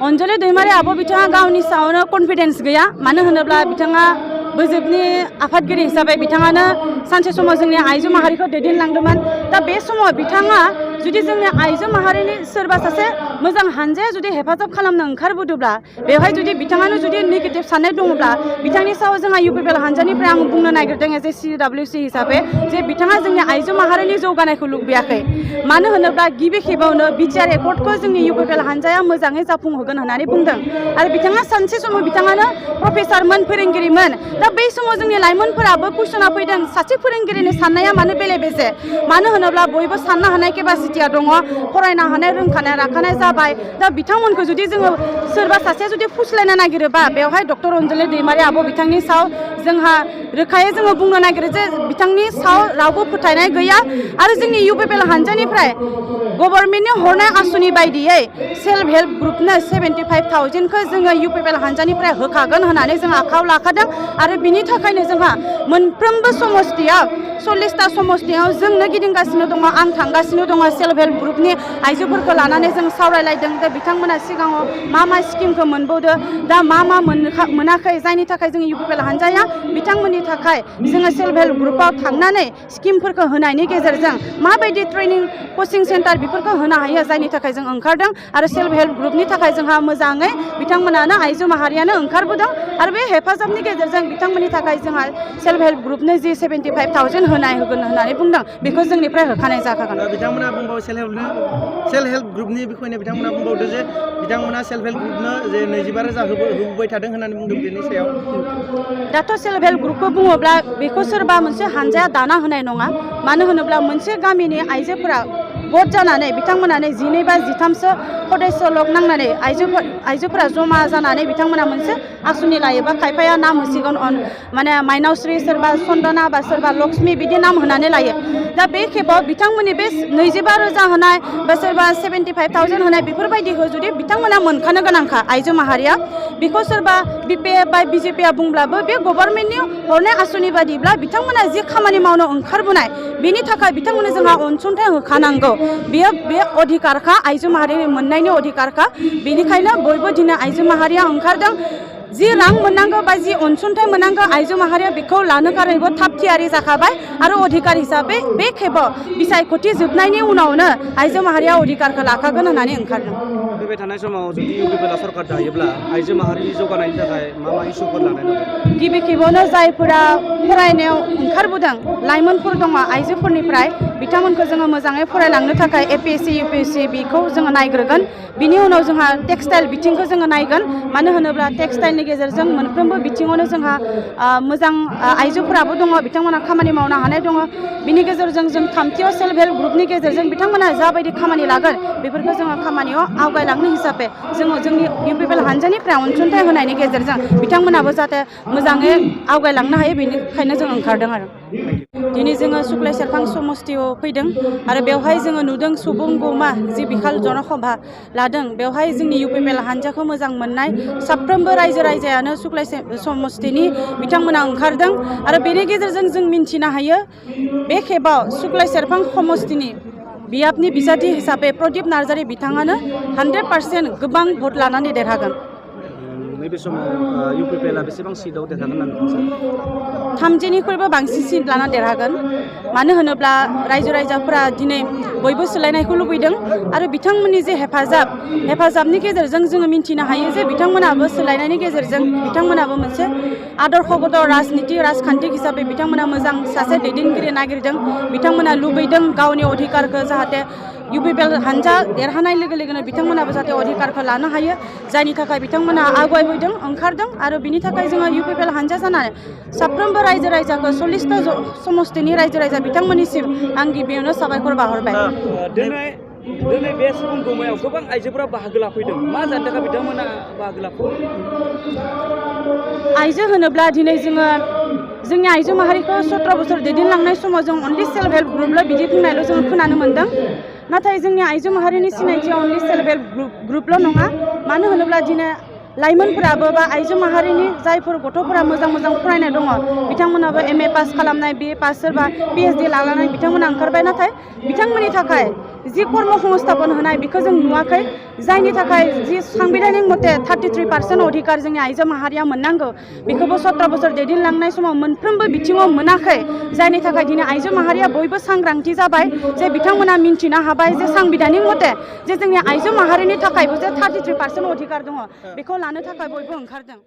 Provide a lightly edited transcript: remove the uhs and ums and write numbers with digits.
अन्जलि दैमारि आब' बिथाङा गावनि सायावनो कनफिडेन्स गैया मानो होनोब्ला बिथाङा बोजोबनि आफादगिरि हिसाबै बिथाङानो सानसे समाव जोंनि आइजो माहारिखौ दैदेनलांदोंमोन दा बे समाव बिथाङा जुदि जोंनि आइजो माहारिनि सोरबा सासे मोजां हानजाया जुदि हेफाजाब खालामनो ओंखारबोदोंब्ला बेवहाय जुदि बिथाङानो जुदि नेगेटिभ साननाय दङब्ला बिथांनि सायाव जोंहा UPPL हानजानिफ्राय आं बुंनो नागिरदों एज ए CWC हिसाबै जे बिथाङा जोंनि आइजो माहारिनि जौगानायखौ लुबैयाखै मानो होनोब्ला गिबि खेबावनो बिटिआर एकर्डखौ जोंनि UPPL हानजाया मोजाङै जाफुंहोगोन होननानै बुंदों आरो बिथाङा सानसे समाव बिथाङानो प्रफेसारमोन फोरोंगिरिमोन दा बै समाव जोंनि लाइमोनफोराबो कुइसना फैदों सासे फोरोंगिरिनि साननाया मानो बेले बेजे मानो होनोब्ला बयबो साननो हानाय केपासिटिया दङ फरायनो हानाय रोंखानाय राखानाय जाबाय दा बिथांमोनखौ जुदि जोङो सोरबा सासेया जुदि फुस्लायनो नागिरोबा बेवहाय डक्टर अन्जलि दैमारि आब' बिथांनि सायाव जोंहा रोखायै जोङो बुंनो नागिरो जे बिथांनि सायाव रावबो फोथायनाय गैया आरो जोंनि UPPL हानजानिफ्राय गभर्नमेन्टनि हरनाय आसुनि बायदियै सेल्फ हेल्प ग्रुपनो 75,000खौ जोङो UPPL हानजानिफ्राय होखागोन होननानै जों आखायाव लाखादों आरो बिनि थाखायनो जोंहा मोनफ्रोमबो समस्तियाव 40टा समस्तियाव जोंनो गिदिंगासिनो दङ आं थांगासिनो दङ सेल्फ हेल्प ग्रुपनि आइजोफोरखौ लानानै जों सावरायलायदों दा बिथांमोना सिगाङाव मा स्किमखौ मोनबावदो दा मा मोनाखै जायनि थाखाय जोंनि UPPL हानजाया बिथांमोननि थाखाय जोङो सेल्फ हेल्प ग्रुपाव थांनानै स्किमफोरखौ होनायनि गेजेरजों माबायदि ट्रेनिं कचिं सेन्टार बेफोरखौ होनो हायो जायनि थाखाय जों ओंखारदों आरो सेल्फ हेल्प ग्रुपनि थाखाय जोंहा मोजाङै बिथांमोनानो आइजो माहारियानो ओंखारबोदों आरो बे हेफाजाबनि गेजेरजों बिथांमोननि थाखाय जोंहा सेल्फ हेल्प ग्रुपनो जि 75,000 होगोन होननानै बुंदों बेखौ जोंनिफ्राय होखानाय जाखागोन बिथांमोना बुंबावो सेल्फ हेल्प ग्रुपनि बिखयनो बिथांमोना बुंबावदो जे बिथांमोना सेल्फ हेल्प ग्रुपनो जे 25,000 होबोबाय थादों होननानै बुंदों बेनि सायाव दाथ' सेल्फ हेल्प ग्रुपखौ बुङोब्ला बेखौ सोरबा मोनसे हानजाया दाना होनाय नङा मानो होनोब्ला मोनसे गामिनि आइजोफोरा भट जानानै बिथांमोनानो 12 बा 13सो सदस्य लग नांनानै आइजोफोरा जमा जानानै बिथांमोना मोनसे आसुनि लायोबा खायफाया नाम होसिगोन माने माइनावस्रि सोरबा सन्दना बा सोरबा लक्ष्मी बिदि नाम होनानै लायो दा बे खेबाव बिथांमोननि बे 25,000 होनाय बा सोरबा 75,000 होनाय बेफोरबायदिखौ जुदि बिथांमोना मोनखानो गोनांखा आइजो माहारिया बेखौ सोरबा BPF बा BJP बुंब्लाबो बे गभर्नमेन्टनि हरनाय आसुनि बादिब्ला बिथांमोना जि खामानि मावनो ओंखारबोनाय बेनि थाखाय बिथांमोननो जोंहा अनसुंथाइ होखानांगौ बे अधिकारखा आइजो माहारिनि मोननायनि अधिकारखा बेनिखायनो बयबो दिनै आइजो माहारिया ओंखारदों जि रां मोननांगौ बा जि अनसुंथाइ मोननांगौ आइजो माहारिया बेखौ लानो थाखायबो थाब थियारि जाखाबाय आरो अधिकार हिसाबै बे खेबाव बिसायख'थि जोबनायनि उनावनो आइजो माहारिया अधिकारखौ लाखागोन होननानै ओंखारदों फैबाय थानाय समाव जुदि UPPL सरकार दायोब्ला आइजो माहारिनि जौगानायनि थाखाय मा इस्युफोर लानाय दं गिबि खेबावनो जायफोरा फरायनायाव ओंखारबोदों लाइमोनफोर दङ आइजोफोरनिफ्राय बिथांमोनखौ जोङो मोजाङै फरायलांनो थाखाय APSC UPSC बेखौ जोङो नायग्रोगोन बिनि उनाव जोंहा टेक्सटाइल बिथिंखौ जोङो नायगोन मानो होनोब्ला टेक्सटाइलनि गेजेरजों मोनफ्रोमबो बिथिङावनो जोंहा मोजां आइजोफोराबो दङ बिथांमोना खामानि मावनो हानाय दङ बिनि गेजेरजों जों थामथियाव सेल्फ हेल्प ग्रुपनि गेजेरजों बिथांमोना जाबायदि खामानि लागोन बेफोरखौ जोङो खामानियाव आवगायलांनो हिसाबै जोङो जोंनि UPPL हानजानिफ्राय अनसुंथाइ होनायनि गेजेरजों बिथांमोनाबो जाहाथे मोजाङै आवगायलांनो हायो बेनिखायनो जों ओंखारदों आरो दिनै जोङो सुक्लाय सेरफां समस्तियाव फैदों आरो बेवहाय जोङो नुदों सुबुंगौमा जि बिखाल जनसभा लादों बेवहाय जोंनि UPPL हानजाखौ मोजां मोननाय साफ्रोमबो रायजो राजायानो सुक्लाय समस्तिनि बिथांमोना ओंखारदों आरो बेनि गेजेरजों जों मिन्थिनो हायो बे खेबाव सुक्लाय सेरफां समस्तिनि बियाबनि बिजाथि हिसाबै प्रदीप नार्जारी बिथाङानो 100% गोबां भट लानानै देरहागोन नैबे समाव UPPL बेसेबां सिटआव देरहागोन होननानै 30निख्रुइबो बांसिन सिट लाना देरहागोन मानो होनोब्ला रायजो राजाफोरा दिनै बयबो सोलायनायखौ लुबैदों आरो बिथांमोननि जे हेफाजाबनि गेजेरजों जोङो मिन्थिनो हायो जे बिथांमोनाबो सोलायनायनि गेजेरजों बिथांमोनाबो मोनसे आदर्शगत राजखान्थि हिसाबै बिथांमोना मोजां सासे दैदेनगिरि नागिरदों बिथांमोना लुबैदों गावनि अधिकारखौ जाहाथे UPPL हानजा देरहानाय लोगो लोगोनो बिथांमोनाबो जाहाथे अधिकारखौ लानो हायो जायनि थाखाय बिथांमोना आवगायबोदों ओंखारदों आरो बिनि थाखाय जोङो UPPL हानजा जानानै साफ्रोमबो रायजो राजाखौ 40टा समस्तिनि रायजो राजा बिथांमोननिसिम आं गिबियावनो साबायखर बावहरबाय दिनै बे सुबुंगौमायाव गोबां आइजोफोरा बाहागो लाफैदों मा जानो थाखाय बिथांमोना बाहागो लाफैदों आइजो होनोब्ला दिनै जोङो जोंनि आइजो माहारिखौ 17 बोसोर दैदेनलांनाय समाव जों अनलि सेल्फ हेल्प ग्रुपल' बिदि बुंनायल' जों खोनानो मोन्दों नाथाय जोंनि आइजो माहारिनि सिनायथिया अनलि सेल्फ हेल्प ग्रुपल' नङा मानो होनोब्ला दिनै लाइमोनफोराबो बा आइजो माहारिनि जायफोर गथ'फोरा मोजां फरायनाय दङ बिथांमोनाबो MA पास खालामनाय BA पास सोरबा PhD लानानै बिथांमोना ओंखारबाय नाथाय बिथांमोननि थाखाय जि कर्म संस्थापन होनाय बेखौ जों नुवाखै जायनि थाखाय जि सांबिधानिक मथे 33% अधिकार जोंनि आइजो माहारिया मोननांगौ बेखौबो 17 बोसोर दैदेनलांनाय समाव मोनफ्रोमबो बिथिङाव मोनाखै जायनि थाखाय दिनै आइजो माहारिया बयबो सांग्रांथि जाबाय जे बिथांमोना मिन्थिनो हाबाय जे सांबिधानिक मथे जे जोंनि आइजो माहारिनि थाखायबो जे 33% अधिकार दङ बेखौ लानो थाखाय बयबो ओंखारदों।